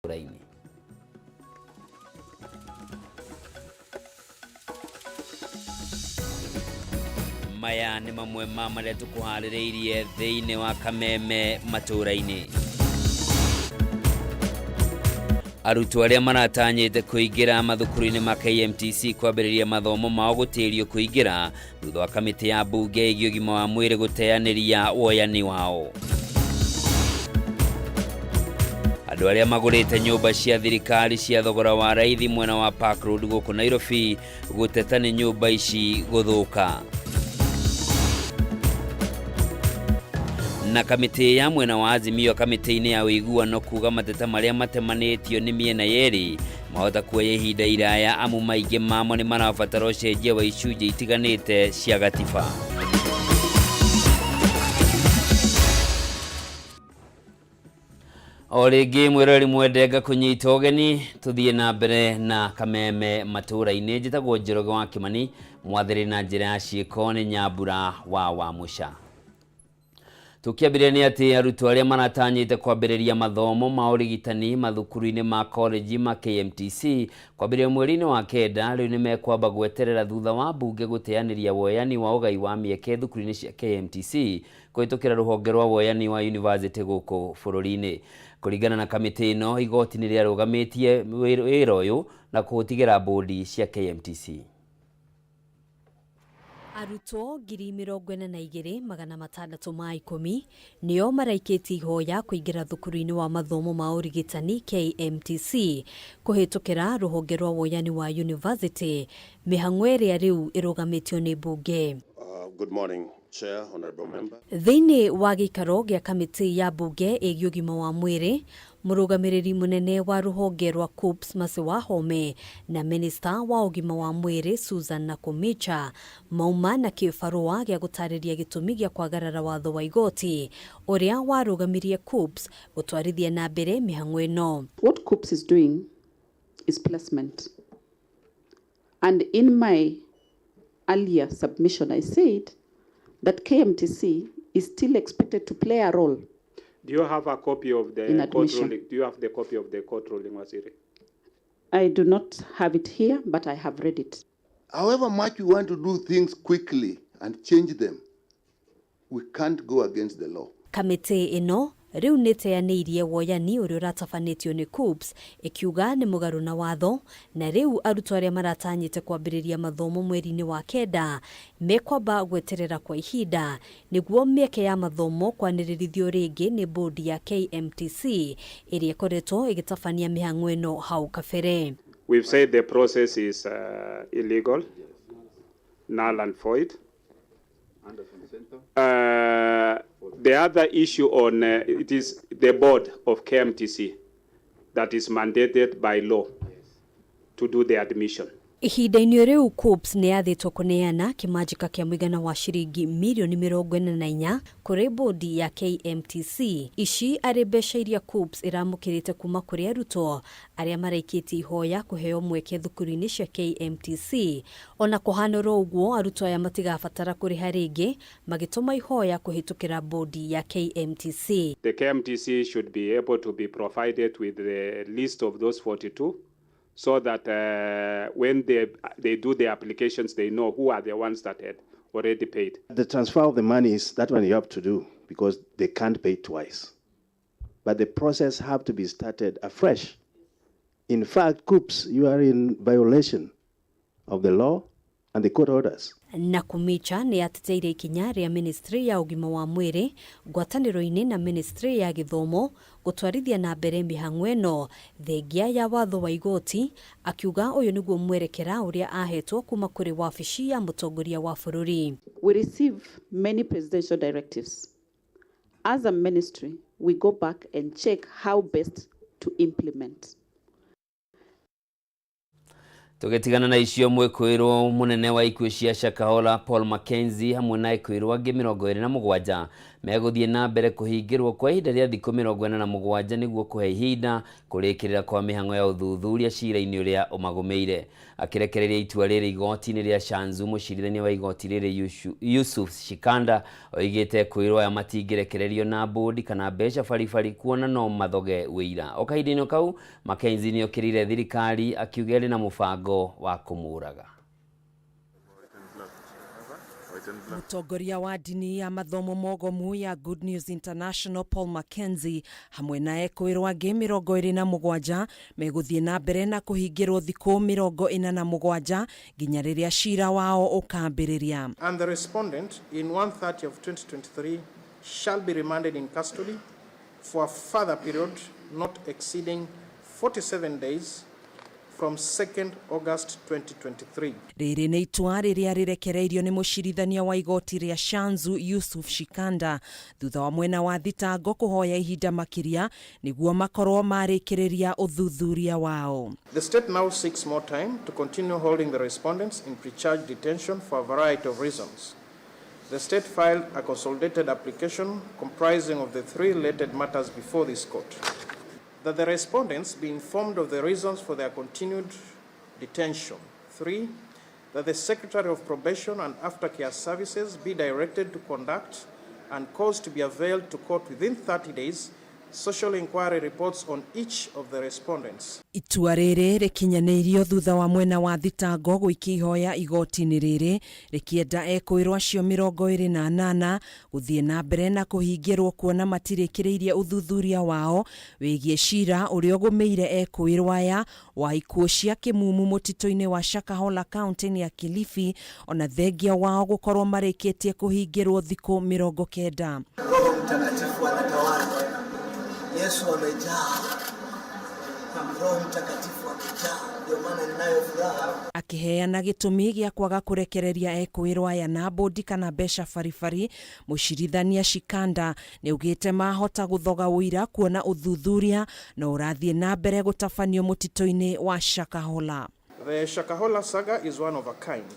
Matũũra-inĩ. Maya nĩ mamwe ma marĩa tũkũharĩrĩirie thĩinĩ wa kameme matũũra-inĩ. Arutwo arĩa maratanyĩte kũingĩra mathukuru-inĩ ma KMTC kwambĩrĩria mathomo mao gũtĩrio kũingĩra thutha wa kamĩtĩ ya mbunge ĩgiĩ ũgima wa mwĩrĩ gũteanĩria woyani wao. Andũ arĩa magũrĩte nyũmba cia thirikari cia thogora wa raithi mwena wa Park Road gũkũ Nairobi gũteta nĩ nyũmba ici gũthũka. Na kamĩtĩ ya mwena wa Azimio kamĩtĩ-inĩ ya ũiguano kuga mateta marĩa matemanĩtio nĩ mĩena yerĩ mahota kuoya ihinda iraya amu maingĩ mamo nĩ marabatara ũcenjia wa icunjĩ itiganĩte cia gatiba. O rĩngĩ mwĩroreri mwende ngakũnyita ũgeni tũthiĩ na mbere na kameme matũũra-inĩ. Njĩtagwo Njoroge wa Kĩmani, mwathĩrĩ na njĩra ya ciĩko nĩ Nyambura wa Wamũca. Tũkĩambĩrĩria nĩ atĩ arutwo arĩa maratanyĩte kwambĩrĩria mathomo ma ũrigitani mathukuru-inĩ ma korenji ma KMTC kwambĩrĩria mweri-inĩ wa kenda rĩu nĩ mekwamba gweterera thutha wa mbunge gũteanĩria woyani wa ũgai wa mĩeke thukuru-inĩ cia KMTC kũhĩtũkĩra rũhonge rwa woyani wa yunivasĩtĩ gũkũ bũrũri-inĩ. Kũringana na kamĩtĩ ĩno, igoti nĩ rĩarũgamĩtie wĩra ũyũ na kũũtigĩra mbũndi cia KMTC. Arutwo 42,610 nĩo maraikĩtie ihoya kũingĩra thukuru-inĩ wa mathomo ma ũrigitani KMTC kũhĩtũkĩra rũhonge rwa woyani wa yunivasĩtĩ, mĩhang'o ĩrĩa rĩu ĩrũgamĩtio nĩ mbunge. Good morning, Chair, Honorable Member. Thĩinĩ wa gĩikaro gĩa kamĩtĩ ya mbunge ĩgiĩ ũgima wa mwĩrĩ, mũrũgamĩrĩri mũnene wa rũhonge rwa KUCCPS Mercy Wahome na minista wa ũgima wa mwĩrĩ Susan Nakhumicha mauma na kĩbarũa gĩa gũtarĩria gĩtũmi gĩa kwagarara watho wa igoti ũrĩa warũgamirie KUCCPS gũtwarithia na mbere mĩhang'o ĩno. What KUCCPS is doing is placement. And in my earlier submission, I said that KMTC is still expected to play a role. Do you have a copy of the In court admission. ruling? Do you have the copy of the court ruling, Waziri? I do not have it here, but I have read it. However much we want to do things quickly and change them, we can't go against the law. Kamĩtĩ ĩno rĩu nĩ ĩteanĩirie woyani ũrĩa ũratabanĩtio nĩ KUCCPS ĩkiuga nĩ mũgarũ na watho na rĩu arutwo arĩa maratanyĩte kwambĩrĩria mathomo mweri-inĩ wa kenda mekwamba gweterera kwa ihinda nĩguo mĩeke ya mathomo kwanĩrĩrithio rĩngĩ nĩ bodi ya KMTC ĩrĩa ĩkoretwo ĩgĩtabania mĩhang'o ĩno hau kabere. We've said the process is illegal, null and void. The other issue on it is the board of KMTC that is mandated by law to do the admission. Ihinda-inĩ rĩu KUCCPS nĩ yathĩtwo kũneana kĩmanjĩka kĩa mũigana wa ciringi mirioni 44 kũrĩ bodi ya KMTC. Ici arĩ mbeca iria KUCCPS ĩramũkĩrĩte kuma kũrĩ arutwo arĩa maraikĩtie ihoya kũheo mweke thukuru-inĩ cia KMTC. Ona kũhana oro ũguo arutwo aya matigabatara kũrĩha rĩngĩ magĩtũma ihoya kũhĩtũkĩra bodi ya KMTC. The KMTC should be able to be provided with the list of those 42 so that when they do the applications, they know who are the ones that had already paid. The transfer of the money is that one you have to do because they can't pay twice. But the process have to be started afresh. In fact, KUCCPS, you are in violation of the law and the court orders. Nakhumicha nĩ ateteire ikinya rĩa ministry ya ũgima wa mwĩrĩ ngwatanĩro-inĩ na ministry ya gĩthomo gũtwarithia na mbere mĩhang'o ĩno thengia ya watho wa igoti, akiuga ũyũ nĩguo mwerekera ũrĩa ahetwo kuma kũrĩ wabici ya mũtongoria wa bũrũri. We receive many presidential directives. As a ministry, we go back and check how best to implement. Tũgĩtigana na icio, mwĩkũĩrwo mũnene wa ikuũ cia Shakahola Paul Mackenzie hamwe na ekwĩrwo angĩ 27 Megũthiĩ na mbere kũhingĩrwo kwa ihinda rĩa thikũ 47 nĩguo kũhe ihinda kũrĩkĩrĩra kwa mĩhang'o ya ũthuthuria cira-inĩ ũrĩa ũmagũmĩire. Akĩrekereria itua rĩrĩ igoti-inĩ rĩa Shanzu, mũcirithania wa igoti rĩrĩ Yusuf Shikanda oigĩte kwĩrwo aya matingĩrekererio na mbũndi kana mbeca baribari kuona no mathoge wĩira. O kahinda-inĩ kau Mackenzie nĩokĩrĩire thirikari akiuga ĩrĩ na mũbango wa kũmũraga. Mũtongoria wa ndini ya mathomo mogomu ya Good News International Paul Mackenzie hamwe na ekũĩrwo angĩ 27 megũthiĩ na mbere na kũhingĩrwo thikũ 47 nginya rĩrĩa cira wao ũkambĩrĩria. And the respondent in 130 of 2023 shall be remanded in custody for a further period not exceeding 47 days from 2nd August 2023. Rĩrĩ nĩ itua rĩrĩa rĩrekereirio nĩ mũcirithania wa igoti rĩa Shanzu Yusuf Shikanda thutha wa mwena wa thitango kũhoya ihinda makĩria nĩguo makorwo marĩkĩrĩria ũthuthuria wao. The state now seeks more time to continue holding the respondents in pre-charge detention for a variety of reasons. The state filed a consolidated application comprising of the three related matters before this court. That the respondents be informed of the reasons for their continued detention. 3, that the Secretary of Probation and Aftercare Services be directed to conduct and cause to be availed to court within 30 days social inquiry reports on each of the respondents. Itua rĩrĩ rĩkinyanĩirio thutha wa mwena wa thitango gũikia ihoya igoti-inĩ rĩrĩ rĩkĩenda ekũĩrwo acio 28 gũthiĩ na mbere na kũhingĩrwo kuona matirĩkĩrĩirie ũthuthuria wao wĩgiĩ cira ũrĩa ũgũmĩire ekũĩrwo aya wa ikuũ cia kĩmumu mũtitũ-inĩ wa Shakahola kaunti-inĩ ya Kilifi, ona thengia wao gũkorwo marĩkĩtie kũhingĩrwo thikũ 90. Roho Mtakatifu anatawala. Yesu amejaa. Roho Mtakatifu akijaa, ndio maana ninayo furaha. Akĩheana gĩtũmi gĩa kwaga kũrekereria ekũĩrwo aya na mbũndi kana mbeca baribari, mũcirithania Shikanda nĩaugĩte mahota gũthoga ũira kuona ũthuthuria no ũrathiĩ na mbere gũtabanio mũtitũ-inĩ wa Shakahola. The Shakahola saga is one of a kind.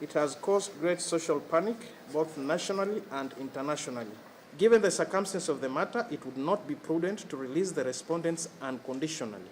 It has caused great social panic both nationally and internationally. Given the circumstance of the matter, it would not be prudent to release the respondents unconditionally.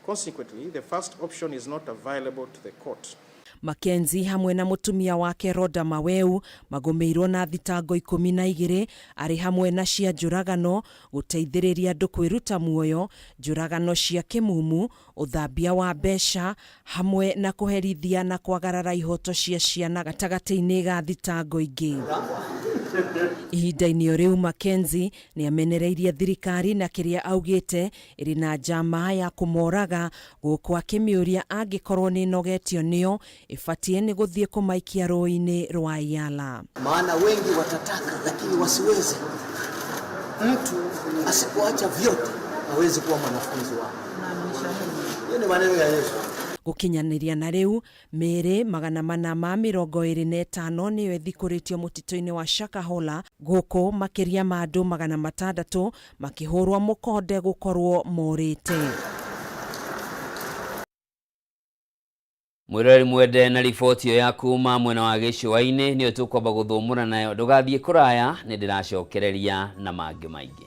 Consequently, the first option is not available to the court. Mackenzie hamwe na mũtumia wake Rhoda Maweu magũmĩirwo na thitango 12 arĩ hamwe na cia njũragano, gũteithĩrĩria andũ kwĩruta muoyo, njũragano cia kĩmumu, ũthambia wa mbeca hamwe na kũherithia na kwagarara ihoto cia ciana gatagatĩ-inĩ ga thitango ingĩ. Ihinda-inĩ o rĩu Mackenzie nĩ amenereirie thirikari na kĩrĩa augĩte ĩrĩ na njama ya kũmoraga, gũkũ akĩmĩũria angĩkorwo nĩ ĩnogetio nĩo ĩbatiĩ nĩ gũthiĩ kũmaikia rũĩ-inĩ rwa Yala. Maana wengi watataka lakini wasiweze. Mtu asipoacha vyote hawezi kuwa mwanafunzi wako. Hiyo ni maneno ya Yesu. Gũkinyanĩria na rĩu mĩĩrĩ 425 nĩyo ĩthikũrĩtio mũtitũ-inĩ wa Shakahola, gũkũ makĩria ma andũ 600 makĩhũrwo mũkonde gũkorwo morĩte. Mwĩroreri mwende, na riboti ĩyo ya kuma mwena wa gĩcũa-inĩ nĩyo tũkwamba gũthũmũra nayo. Ndũgathiĩ kũraya, nĩ ndĩracokereria na mangĩ maingĩ.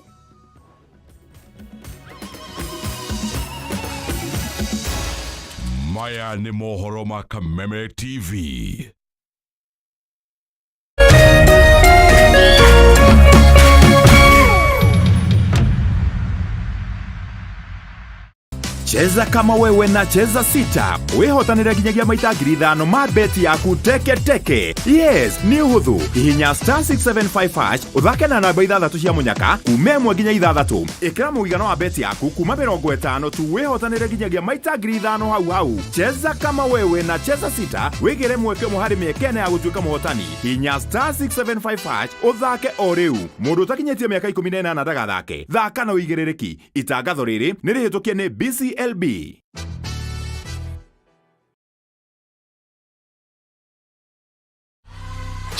Maya nĩ mohoro ma Kameme TV. Cheza kama wewe na Cheza Sita wihotanire nginyagia maita 5,000 ma beti yaku teke teke. Yes, nĩ ũhũthũ. Hihinya star 675 hash ũthake na namba 6 cia mũnyaka kuma 1 nginya 6. Ĩkĩra mũigana wa beti yaku kuma 50 tu wihotanire nginyagia maita 5,000 hau hau. Cheza kama wewe na Cheza Sita wĩgĩre mweke ũmwe harĩ mĩeke ĩna ya gũtuĩka mũhotani. Hihinya star 675 hash ũthake o rĩu. Mũndũ ũtakinyĩtie mĩaka 18 ndagathake. Thaka na ũigĩrĩrĩki. Itangatho rĩrĩ nĩ rĩhĩtũkie nĩ BCLB.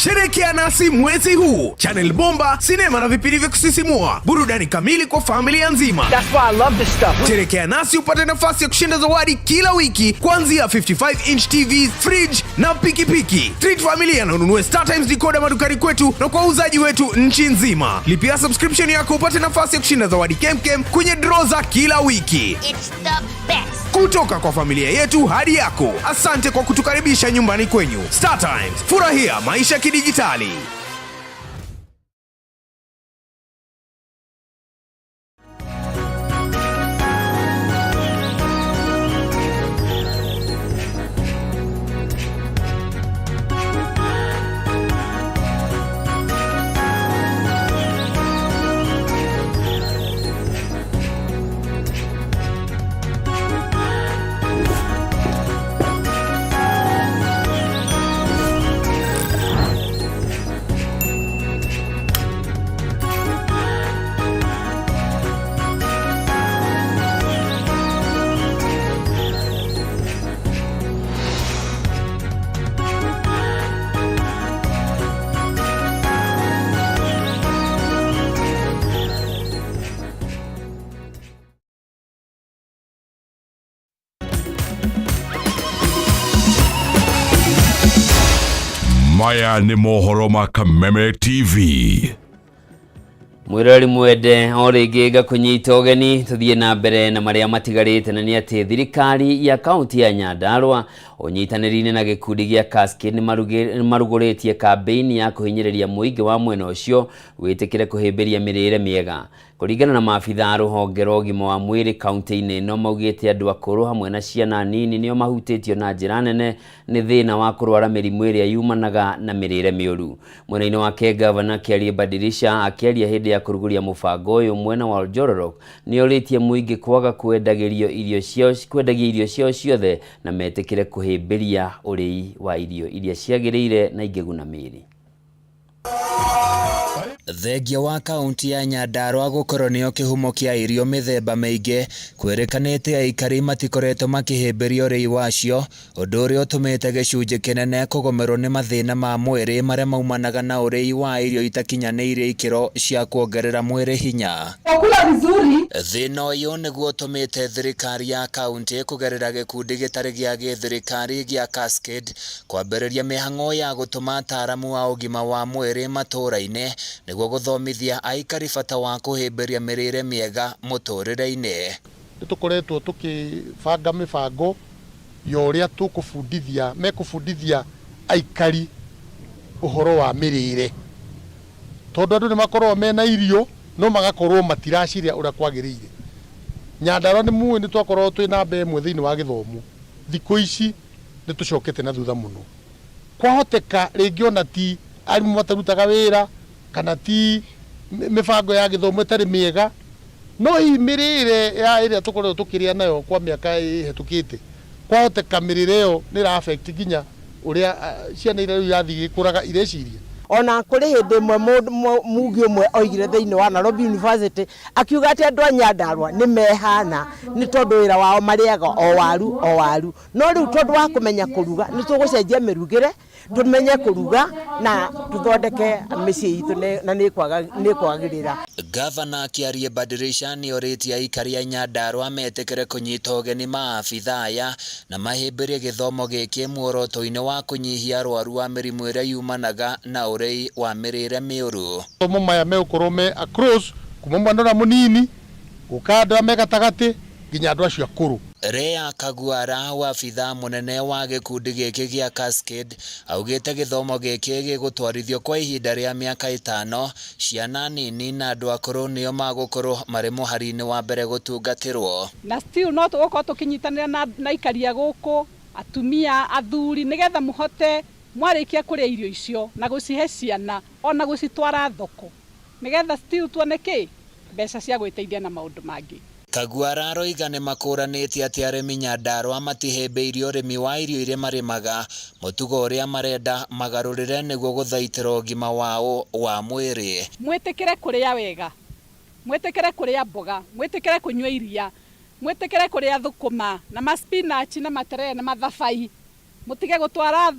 Sherekea nasi mwezi huu, Channel Bomba, sinema na vipindi vya kusisimua, burudani kamili kwa familia nzima. That's why I love this stuff. Sherekea nasi upate nafasi ya kushinda zawadi kila wiki kuanzia 55 inch TV, fridge na pikipiki. Treat familia na ununue Star Times decoder madukani kwetu na kwa wauzaji wetu nchi nzima. Lipia subscription yako upate nafasi ya kushinda zawadi kemkem kwenye draw za kila wiki. It's the best. Kutoka kwa familia yetu hadi yako. Asante kwa kutukaribisha nyumbani kwenyu. Star Times, furahia maisha kidijitali. Maya nĩ mohoro ma Kameme TV. Mwirori mwende o rĩngĩ ngakũnyita ũgeni tũthiĩ na mbere na marĩa matigarĩte na nĩ atĩ thirikari ya kaunti ya Nyandarua ũnyitanĩri-inĩ na gĩkundi gĩa Cascade nĩ marugũrĩtie kambĩini ya kũhinyĩrĩria mũingĩ wa mwena ũcio wĩtĩkĩre kũhĩmbĩria mĩrĩre mĩega. Kũringana na maabitha a rũhonge rwa ũgima wa mwĩrĩ kaunti-inĩ ĩno maugĩte andũ akũrũ hamwe na ciana nini nĩo mahutĩtio na njĩra nene nĩ thĩna wa kũrwara mĩrimũ ĩrĩa yumanaga na mĩrĩre mĩũru. Mwena-inĩ wake Gavana Kĩarie Badirisha akĩaria hĩndĩ ya kũrugũria mũbango ũyũ mwena wa Oljororok nĩorĩtie mũingĩ kwaga kwendagĩrio irio ciao kwendagia irio ciao ciothe na metĩkĩre kũhĩmbĩria ũrĩi wa irio iria ciagĩrĩire na ingĩguna mĩĩrĩ. Thengia wa kaunti ya Nyandarua gũkorwo nĩyo kĩhumo kĩa irio mĩthemba mĩingĩ, kwĩrĩkanĩte aikari matikoretwo makĩhĩmbĩria ũrĩi wacio, ũndũ ũrĩa ũtũmĩte gĩcunjĩ kĩnene kũgũmĩrwo nĩ mathĩna ma mwĩrĩ marĩa maumanaga na ũrĩi wa irio itakinyanĩirie ikĩro cia kuongerera mwĩrĩ hinya. Kula vizuri. Thĩna ũyũ nĩguo ũtũmĩte thirikari ya kaunti kũgerera gĩkundi gĩtarĩ gĩa gĩthirikari gĩa Cascade kwambĩrĩria mĩhang'o ya gũtũma ataaramu a ũgima wa mwĩrĩ matũũra-inĩ nĩguo gũthomithia aikari bata wa kũhĩmbĩria mĩrĩre mĩega mũtũũrĩre-inĩ. Nĩ tũkoretwo tũkĩbanga mĩbango ya ũrĩa tũkũbundithia mekũbundithia aikari ũhoro wa mĩrĩre, tondũ andũ nĩ makoragwo mena irio no magakorwo matiracirĩa ũrĩa kwagĩrĩire. Nyandarua nĩ muĩ nĩ twakorwo twĩ namba ĩmwe thĩinĩ wa gĩthomo, thikũ ici nĩ tũcokete na thutha mũno. Kwahoteka rĩngĩ ona ti arimũ matarutaga wĩra kana ti mĩbango ya gĩthomo ĩtarĩ mĩega, no hihi mĩrĩre ya ĩrĩa tũkoretwo tũkĩrĩa nayo kwa mĩaka ĩhetũkĩte, kwahoteka mĩrĩre ĩyo nĩ ĩra affect nginya ũrĩa ciana iria rĩu irathiĩ igĩkũraga ireciria. Ona kũrĩ hĩndĩ ĩmwe mugi ũmwe oigire thĩinĩ wa Nairobi University akiuga atĩ andũ a Nyandarua nĩ mehana nĩ tondũ wĩra wao marĩaga o waru o waru, no rĩu tondũ wa kũmenya kũruga nĩ tũgũcenjia mĩrugĩre tũmenye kũruga na tũthondeke mĩciĩ itũ na nĩ ĩkwagĩrĩra. Gavana Kĩarie Badirisha nĩorĩtie aikari a Nyandarua metĩkĩre kũnyita ũgeni maabitha aya na mahĩmbĩrie gĩthomo gĩkĩ muoroto-inĩ wa kũnyihia arwaru a mĩrimũ ĩrĩa yumanaga na ũrĩi wa mĩrĩre mĩũru. Mathomo maya megũkorwo me across kuma mwana ũrĩa mũnini gũka andũ arĩa me gatagatĩ nginya andũ acio akũrũ. Rea Kaguara, wabithaa mũnene wa gĩkundi gĩkĩ gĩa Cascade, augĩte gĩthomo gĩkĩ gĩgũtwarithio kwa ihinda rĩa mĩaka ĩtano, ciana nini na andũ akũrũ nĩo magũkorwo marĩ mũhari-inĩ wa mbere gũtungatĩrwo. Na still no tũgũkorwo tũkĩnyitanĩra na aikari a gũkũ, atumia, athuri, nĩgetha mũhote mwarĩkia kũrĩa irio icio na gũcihe ciana ona gũcitwara thoko, nĩgetha still tuone kĩ mbeca cia gwĩteithia na maũndũ mangĩ. Kaguara aroiga nĩ makũranĩte atĩ arĩmi Nyandarua matihĩmbĩirie ũrĩmi wa irio iria marĩmaga, mũtugo ũrĩa marenda magarũrĩre nĩguo gũthaitĩra ũgima wao wa mwĩrĩ. Mwĩtĩkĩre kũrĩa wega, mwĩtĩkĩre kũrĩa mboga, mwĩtĩkĩre kũnyua iria, mwĩtĩkĩre kũrĩa thũkũma na ma spinach na materere na mathabai, mũtige gũtwara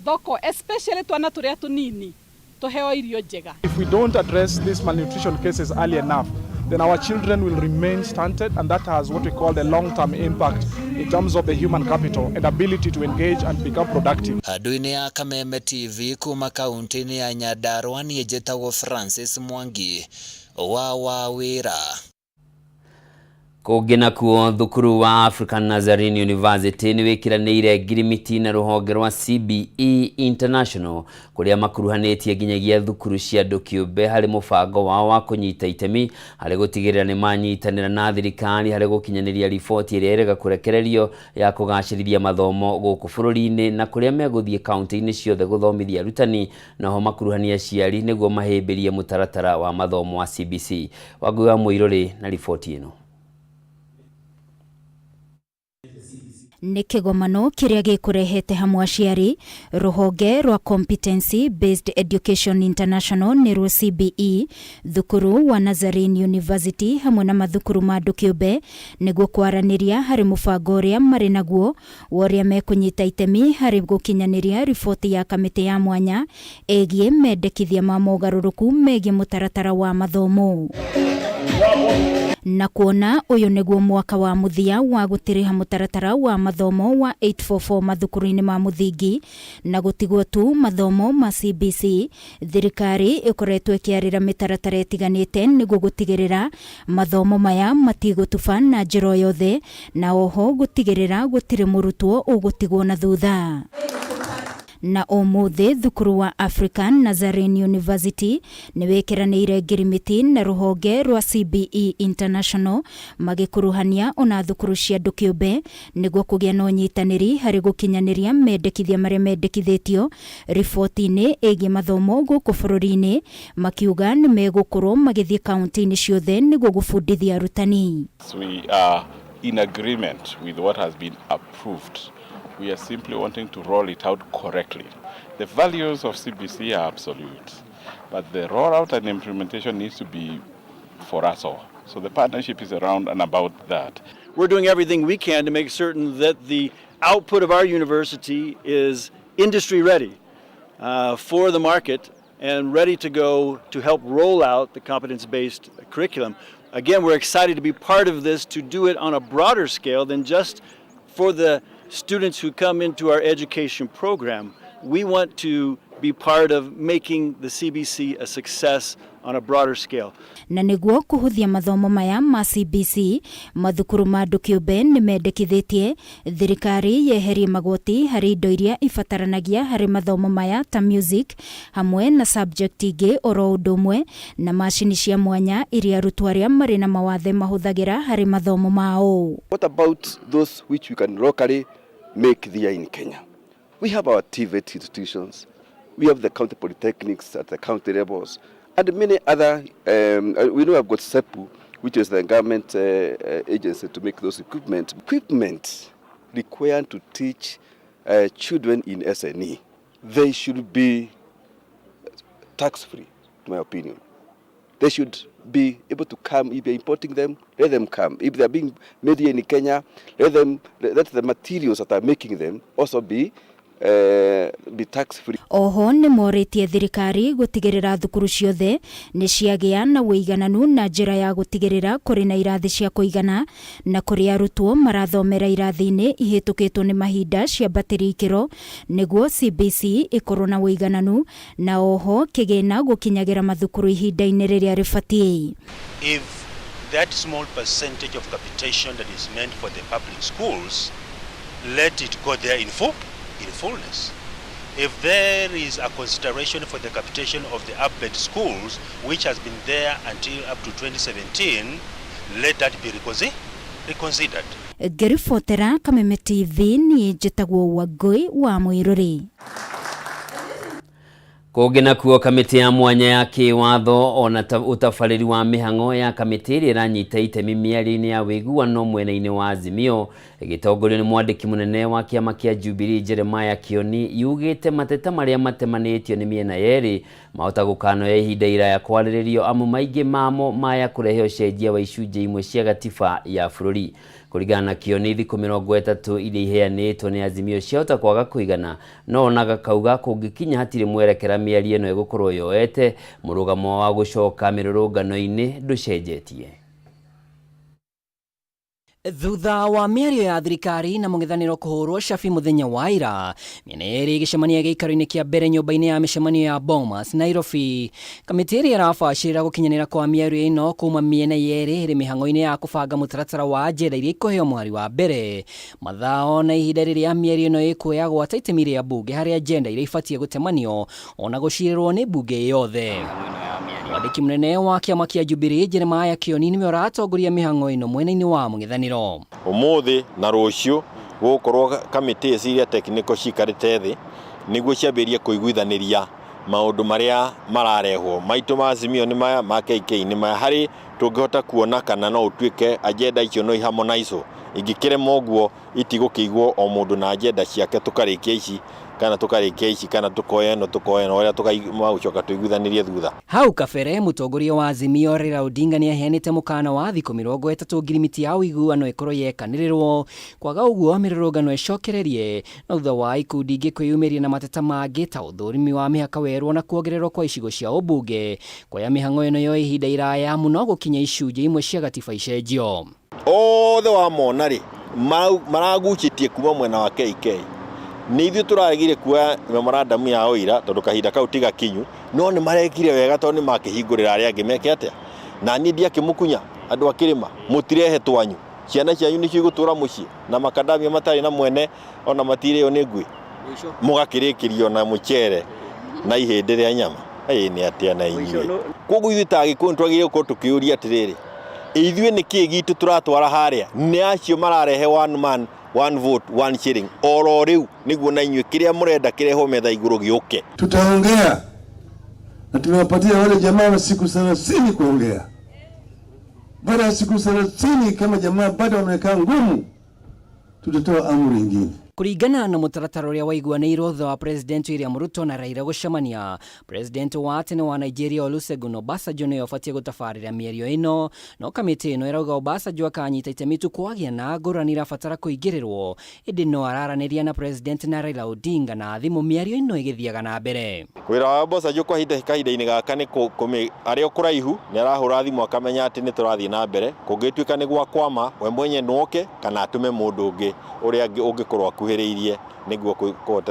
Thoko, especially twana tũrĩa tũnini, tũheo irio njega. If we don't address these malnutrition cases early enough, then our children will remain stunted, and that has what we call the long-term impact in terms of the human capital and ability to engage and become productive. Handũ-inĩ ya Kameme TV kuma kaunti-inĩ ya Nyandarua, niĩ njĩtagwo Francis Mwangi wa Wawĩra. Kũngĩ nakuo, thukuru wa African Nazarene University nĩ wĩkĩranĩire ngirimiti na rũhonge rwa CBE International, kũrĩa makuruhanĩtie nginyagia thukuru cia andũ kĩũmbe harĩ mũbango wao wa kũnyita itemi harĩ gũtigĩrĩra nĩ manyitanĩra na thirikari harĩ gũkinyanĩria riboti ĩrĩa ĩrega kũrekererio ya kũgacĩrithia mathomo gũkũ bũrũri-inĩ, na kũrĩa megũthiĩ kaunti-inĩ ciothe gũthomithia arutani, naho makuruhania aciari nĩguo mahĩmbĩrie mũtaratara wa mathomo wa CBC. Wangui wa Mũirũrĩ na riboti ĩno. Nĩ kĩgomano kĩrĩa gĩkũrehete hamwe aciari, rũhonge rwa Competency Based Education International nĩruo CBE, thukuru wa Nazarene University hamwe na mathukuru ma andũ kĩũmbe, nĩguo kwaranĩria harĩ mũbango ũrĩa marĩ naguo wa ũrĩa mekũnyita itemi harĩ gũkinyanĩria riboti ya kamĩtĩ ya mwanya ĩgiĩ mendekithia ma mogarũrũku megiĩ mũtaratara wa mathomo. Na kuona ũyũ nĩguo mwaka wa mũthia wa gũtĩrĩha mũtaratara wa mathomo wa 844 mathukuru-inĩ ma mũthingi na gũtigwo tu mathomo ma CBC, thirikari ĩkoretwo ĩkĩarĩra mĩtaratara ĩtiganĩte nĩguo gũtigĩrĩra mathomo maya matigũtuba na njĩra o yothe, na oho gũtigĩrĩra gũtirĩ mũrutwo ũgũtigwo na thutha. Na ũmũthĩ thukuru wa African Nazarene University nĩ wĩkĩranĩire ngirimiti na rũhonge rwa CBE International, magĩkuruhania ona thukuru cia andũ kĩũmbe nĩguo kũgĩa na ũnyitanĩri harĩ gũkinyanĩria mendekithia marĩa mendekithĩtio riboti-inĩ ĩgiĩ mathomo gũkũ bũrũri-inĩ, makiuga nĩ megũkorwo magĩthiĩ kaunti-inĩ ciothe nĩguo gũbundithia arutani. We are in agreement with what has been approved. We are simply wanting to roll it out correctly. The values of CBC are absolute, but the rollout and implementation needs to be for us all. So the partnership is around and about that. We're doing everything we can to make certain that the output of our university is industry ready for the market and ready to go to help roll out the competence-based curriculum. Again, we're excited to be part of this, to do it on a broader scale than just for the students who come into our education program. We want to be part of making the CBC a success on a broader scale. Na nĩguo kũhũthia mathomo maya ma CBC, mathukuru ma andũ kĩũmbe nĩ mendekithĩtie thirikari yeherie magoti harĩ indo iria ibataranagia harĩ mathomo maya ta music hamwe na subject ingĩ, oro ũndũ ũmwe na macini cia mwanya iria arutwo arĩa marĩ na mawathe mahũthagĩra harĩ mathomo mao. What about those which we can locally make there in Kenya? We have our TVET institutions, we have the county polytechnics at the county levels, and many other, we know I've got SEPU, which is the government agency to make those equipment. Equipment required to teach children in SNE, they should be tax-free, to my opinion. They should be able to come. If they're importing them, let them come. If they're being made here in Kenya, let the materials that are making them also be tax free. Oho nĩ morĩtie thirikari gũtigĩrĩra thukuru ciothe nĩ ciagĩa na ũigananu na njĩra ya gũtigĩrĩra kũrĩ na irathi cia kũigana, na kũrĩ arutwo marathomera irathi-inĩ ihĩtũkĩtwo nĩ mahinda ciambatĩrio ikĩro nĩguo CBC ĩkorwo na ũigananu, na oho kĩgĩna gũkinyagĩra mathukuru ihinda-inĩ rĩrĩa rĩbatiĩ. If that small percentage of capitation that is meant for the public schools, let it go there in full. In fullness. If there is a consideration for the capitation of the urban schools, which has been there until up to 2017, let that be reconsidered. Ngĩribotera Kameme TV, niĩ njĩtagwo Wangũi wa Mũirũrĩ. Kũngĩ nakuo, kamĩtĩ ya mwanya ya kĩwatho ona ũtabarĩri wa mĩhang'o ya kamĩtĩ ĩrĩa ĩranyita itemi mĩario-inĩ ya ũiguano mwena-inĩ wa Azimio ĩgĩtongorio nĩ mwandĩki mũnene wa kĩama kĩa Jubilee Jeremiah Kioni yugĩte mateta marĩa matemanĩtio nĩ mĩena yerĩ mahota gũkanoya ihinda iraya kwarĩrĩrio amu maingĩ mamo maya kũrehe ũcenjia wa icunjĩ imwe cia gatiba ya bũrũri. Kũringana na Kioni, thikũ 30 iria iheanĩtwo nĩ Azimio ciahota kwaga kũigana, no ona gakauga kũngĩkinya hatirĩ mwerekera mĩario ĩno ĩgũkorwo yoete, mũrũgamo wa gũcoka mĩrũrũngano-inĩ ndũcenjetie. Thutha wa mĩario ya thirikari na mũng'ethanĩro kũhũrwo cabi mũthenya wa ira, mĩena yerĩ ĩgĩcemania gĩikaro-inĩ kĩa mbere nyũmba-inĩ ya mĩcemanio ya Bomas, Nairobi. Kamĩtĩ ĩrĩa ĩrabacĩrĩra gũkinyanĩra kwa mĩario ĩno kuma mĩena yerĩ ĩrĩ mĩhang'o-inĩ ya kũbanga mũtaratara wa agenda iria ikũheo mũhari wa mbere, mathaa na ihinda rĩrĩa mĩario ĩno ĩkuoya gwata itemi rĩa mbunge harĩ agenda iria ibatiĩ gũtemanio ona gũcirĩrwo nĩ mbunge yothe. Mwandĩki mũnene wa kĩama kĩa Jubilee Jeremiah Kioni nĩwe ũratongoria mĩhang'o ĩno mwena-inĩ wa mũng'ethanĩro. Ũmũthĩ na rũciũ gũgũkorwo kamĩtĩ ici iria technical cikarĩte thĩ nĩguo ciambĩrĩrie kũiguithanĩria maũndũ marĩa mararehwo. Maitũ ma Azimio nĩ maya, ma KK nĩ maya, harĩ tũngĩhota kuona kana no ũtuĩke agenda icio no iharmonizwo. Ingĩkĩrema ũguo itigũkĩigwo o mũndũ na agenda ciake, tũkarĩkia ici kana tũkarĩkia ici kana tũkoya ĩno tũkoya ĩno, ũrĩa tũgũcoka tũiguithanĩrie thutha. Hau kabere mũtongoria wa Azimio Raila Odinga nĩaheanĩte mũkana wa thikũ 30 ngirimiti ya ũiguano ĩkorwo yekanĩrĩrwo, kwaga ũguo mĩrũrũngano ĩcokererie, no thutha wa ikundi ingĩ kwĩyumĩria na mateta mangĩ ta ũthũrimi wa mĩhaka werũ na kuongererwo kwa icigo cia ũmbunge, kuoya mĩhang'o ĩno yo ihinda iraya mũno gũkinya icunjĩ imwe cia gatiba icenjio. Othe wamona rĩ maragucĩtie kuma mwena wa KK. Nĩ ithuĩ tũraregire kuoya memorandum ya ũira tondũ kahinda kau ti gakinyu, no nĩ marekire wega tondũ nĩ makĩhingũrĩra arĩa angĩ meke atĩa. Na niĩ ndiakĩmũkunya andũ a kĩrĩma, mũtirehe twanyu, ciana cianyu nĩcio igũtũra mũciĩ na makadamia matarĩ na mwene ona matirĩo nĩ ngui, mũgakĩrĩkĩrio na mũcere na ihĩndĩ rĩa nyama. Ĩĩ nĩ atĩa na inyuĩ. Koguo ithuĩ ta Agĩkũyũ twagĩrĩirwo gũkorwo tũkĩũria atĩrĩrĩ, ithuĩ nĩ kĩĩ gitũ tũratwara harĩa? Nĩ acio mararehe one man one vote one shilling oro rĩu, nĩguo na inyuĩ kĩrĩa mũrenda kĩrehwo metha igũrũ gĩũke. Tutaongea na tumewapatia wale jamaa wa siku 30 kuongea. Baada ya siku 30 kama jamaa bado wamekaa ngumu, tutatoa amri ingine. Kũringana na mũtaratara ũrĩa waiguanĩirwo thutha wa President William Ruto na Raila gũcemania, President wa tene wa Nigeria Olusegun Obasanjo nĩwe ũbatiĩ gũtabarĩra mĩario ĩno, no kamĩtĩ ĩno ĩrauga Obasanjo akanyita itemi tu kwagĩa na ngũrani irabatara kũingĩrĩrwo, ĩndĩ no araranĩria na President na Raila Odinga na thimũ mĩario ĩno ĩgĩthiaga na mbere. Wĩra wa Obasanjo kwa kahinda-inĩ gaka nĩ arĩ o kũraihu, nĩ arahũra thimũ akamenya atĩ nĩ tũrathiĩ na mbere, kũngĩtuĩka nĩ gwakwama we mwenye no oke kana atũme mũndũ ũngĩ ũrĩa ũngĩkorwo akuhĩrĩirie nĩguo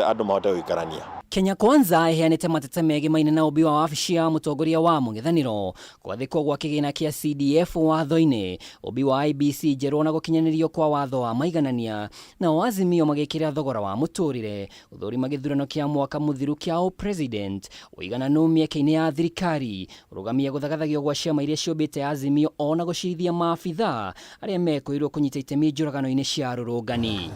andũ mahote gũikarania. Kenya Kwanza ĩheanĩte mateta megimaine na ũmbi wa wabici ya mũtongoria wa mũng'ethanĩro, gwathĩkwo gwa kĩgĩna kĩa CDF watho-inĩ, ũmbi wa IEBC njerũ na gũkinyanĩrio kwa watho wa maiganania, nao Azimio magĩkĩrĩra thogora wa mũtũrĩre, gũthũrima gĩthurano kĩa mwaka mũthiru kĩa ũpresident, ũigananu mĩeke-inĩ ya thirikari, rũgamia gũthagathagio gwa ciama iria ciũmbĩte Azimio ona gũcirithia maabitha arĩa mekũirwo kũnyita itemi njũragano-inĩ cia rũrũngani.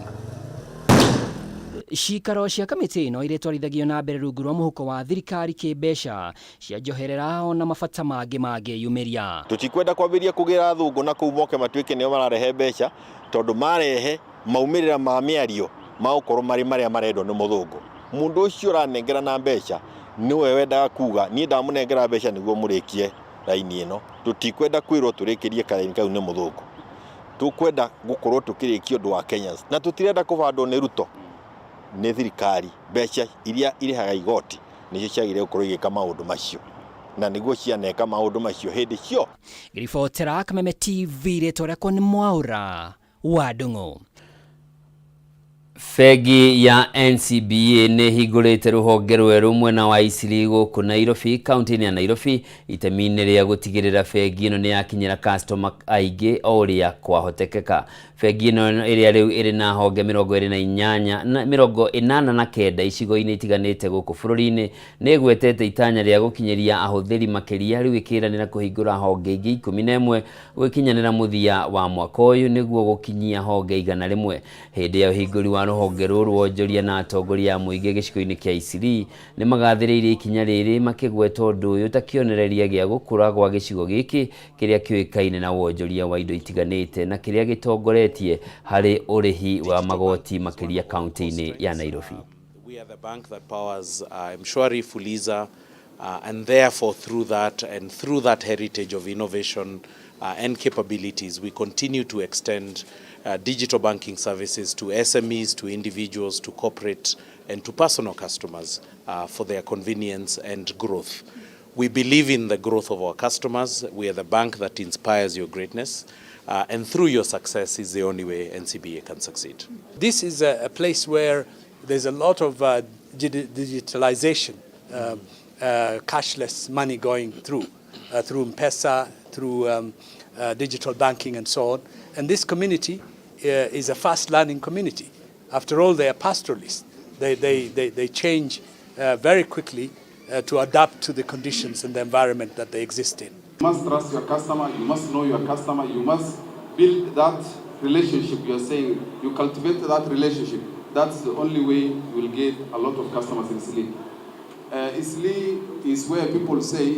Cikaro cia kamĩtĩ ĩno iria itwarithagio na mbere rungu rwa mũhuko wa thirikari kĩmbeca cia njoherera ona mabata mangĩ mangĩyumĩria. Tũtikwenda kwambĩrĩria kũgĩra athũngũ na kũu moke matuĩke nĩo mararehe mbeca, tondũ marehe maumĩrĩra ma mĩario magũkorwo marĩ marĩa marendwo nĩ mũthũngũ. Mũndũ ũcio ũranengera na mbeca nĩwe wendaga kuga niĩ ndamũnengera mbeca nĩguo mũrĩkie raini ĩno. Tũtikwenda kwĩrwo tũrĩkĩrie karaini kau nĩ mũthũngũ. Tũkwenda gũkorwo tũkĩrĩkia ũndũ wa Kenyans na tũtirenda kũbandwo nĩ Ruto, nĩ thirikari. Mbeca iria irĩhaga igoti nĩcio ciagĩrĩire gũkorwo igĩka maũndũ macio, na nĩguo cianeka maũndũ macio hĩndĩ cio. Ngĩribotera Kameme TV, rĩtwa rĩakwa nĩ Mwaũra wa Ndung'u. Bengi ya NCBA nĩ ĩhingũrĩte rũhonge rwerũ mwena wa Eastleigh gũkũ Nairobi, kaunti-inĩ ya Nairobi, itemi-inĩ rĩa gũtigĩrĩra bengi ĩno nĩ yakinyĩra customer aingĩ o ũrĩa kwahotekeka. Bengi ĩno ĩrĩa rĩu ĩrĩ na honge 28 na 89 icigo-inĩ itiganĩte gũkũ bũrũri-inĩ nĩ ĩgwetete itanya rĩa gũkinyĩria ahũthĩri makĩria, rĩu ĩkĩranĩra kũhingũra honge ingĩ 11 gũgĩkinyanĩra mũthia wa mwaka ũyũ nĩguo gũkinyia honge 100. Hĩndĩ ya ũhingũri wa rũhonge Rũhonge rũrũ wonjoria na atongoria a mũingĩ gĩcigo-inĩ kĩa Eastleigh nĩ magathĩrĩirie ikinya rĩrĩ makĩgweta ũndũ ũyũ ta kĩonereria gĩa gũkũra gwa gĩcigo gĩkĩ kĩrĩa kĩũĩkaine na wonjoria wa indo itiganĩte na kĩrĩa gĩtongoretie harĩ ũrĩhi wa magoti makĩria kaunti-inĩ ya Nairobi. We are the bank that powers M-Shwari, Fuliza, and therefore through that and through that heritage of innovation and capabilities, we continue to extend digital banking services to SMEs, to individuals, to corporate and to personal customers for their convenience and growth. We believe in the growth of our customers. We are the bank that inspires your greatness. And through your success is the only way NCBA can succeed. This is a place where there's a lot of digitalization, cashless money going through M-Pesa, through digital banking and so on. And this community is a fast learning community. After all, they are pastoralists. They change very quickly to adapt to the conditions and the environment that they exist in. You must trust your customer, you must know your customer, you must build that relationship. You are saying you cultivate that relationship. That's the only way you will get a lot of customers in Eastleigh. Eastleigh is where people say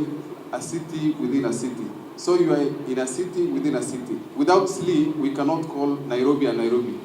a city within a city. So you are in a city within a city. Without Eastleigh, we cannot call Nairobi a Nairobi.